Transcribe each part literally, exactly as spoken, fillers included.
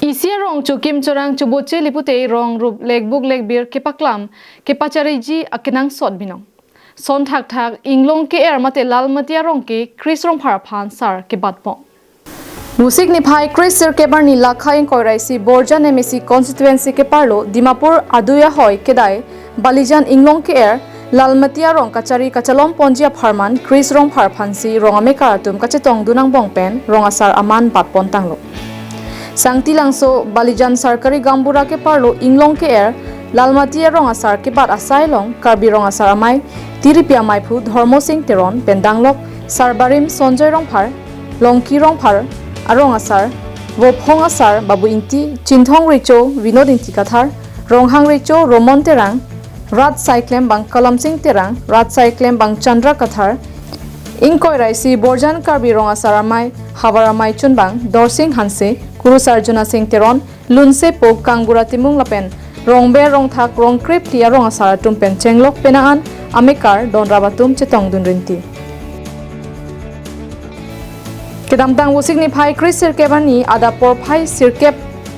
Isi arong chokim chorang choboche lipute rong rup lekbuk lekbir kepaklam kepachariji akenangsot binong. Son thakthak Inglong ke-er mate Lalmati arong ke Chris Rongphar aphan sar kebatpon. Vosik niphai Chris sirkep arni lakha ingkoi ra isi Borjan M A C constituency keparlo Dimapur adui ahoi kedai Balijan Inglong ke-er Lalmati arong kachari kachalom ponji apharman Chris Rongphar aphansi rong amekar atum kachetongdun angbong pen rong asar aman batpon tanglo. Sangti Langso Balijan Sarkari Gaonbura keparlo Inglong ke-er Lalmati arong asar kebat asai along Karbi Rong Asar Amei Tiripi Amei phu Dhormo Sing Teron pen danglok Sarbarim Sonjoy Rongphar, Longki Rongphar, arong asar, Vophong asar Babu Ingti, Chinthong Recho Vinod Ingti Kathar, Ronghang Recho Romon Terang, rat asai klembang Kalam Sing Terang, rat asai klembang Chandra Kathar, ingkoi ra isi Borjan Karbi Rong Asar Amei havar amei chunbang Dorsing Hanse, kurusar Jona Sing Teron, lunsepo Kangbura Timung lapen rongber rongthak rongkre phli arong asar atum pen chenglok penang an amekar donrap atum chetongdun rinti. Kedamtang Vosik niphai Chris sirkep arni adap porphai sirkep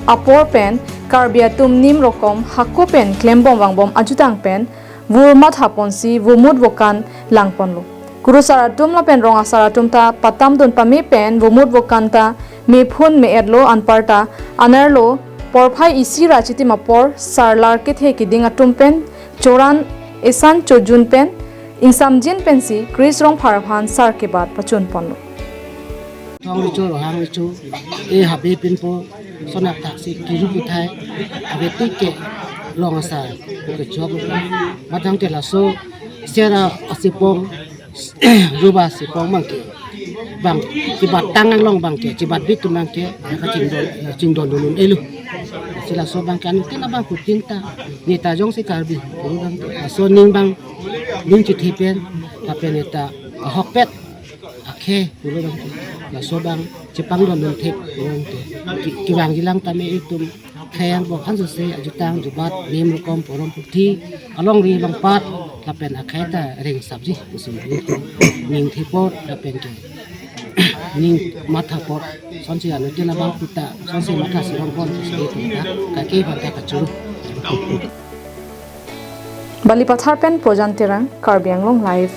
apor pen Karbi atum nim rokom hako pen klembom vangbom ajutang pen vur matha ponsi vomut vokan langponlo. Kurusar atum lapen rong asar atum ta patamdun pame pen vomut vokan ta mephun me-etlo anparta anerlo porphai isi ra chitim apor sarlar kethe keding atum pen choran esan chojun pen ingsamjin pensi Chris Rongphar aphan sar kebat pachunponlo. Thong Recho, Rohang Recho, e habe pinpo, sonak thaksi kiru puthai, abe tik ke rong asar, ke chok, matang te laso, sera asipong, ruba asipong bangke, bang, chibat tang anglong bangke, chibat bit tu bangke, ka chingdon, chingdon dunun elu. Si laso bangke anuttin abang putin ta, neta jongsi Karbi, bangke, laso ning bang, ning chithi pen, lapen neta, ahokpet, akhei pulo bang, laso bang chepangdondun thek pulo bang ke. Ki-, kevangji lang tame itum khei angbong ansose ajutang jubat nim rokom porom puthi alongri longpat lapen akhei ta ringsapji pusi itum ning thepor lapen ke ning mathapor sonsi anuttin abang puta sonsi matha si rongpon pusi itum ta kake banta kachuru. Balipathar pen Projan Terang, Karbi Anglong Live.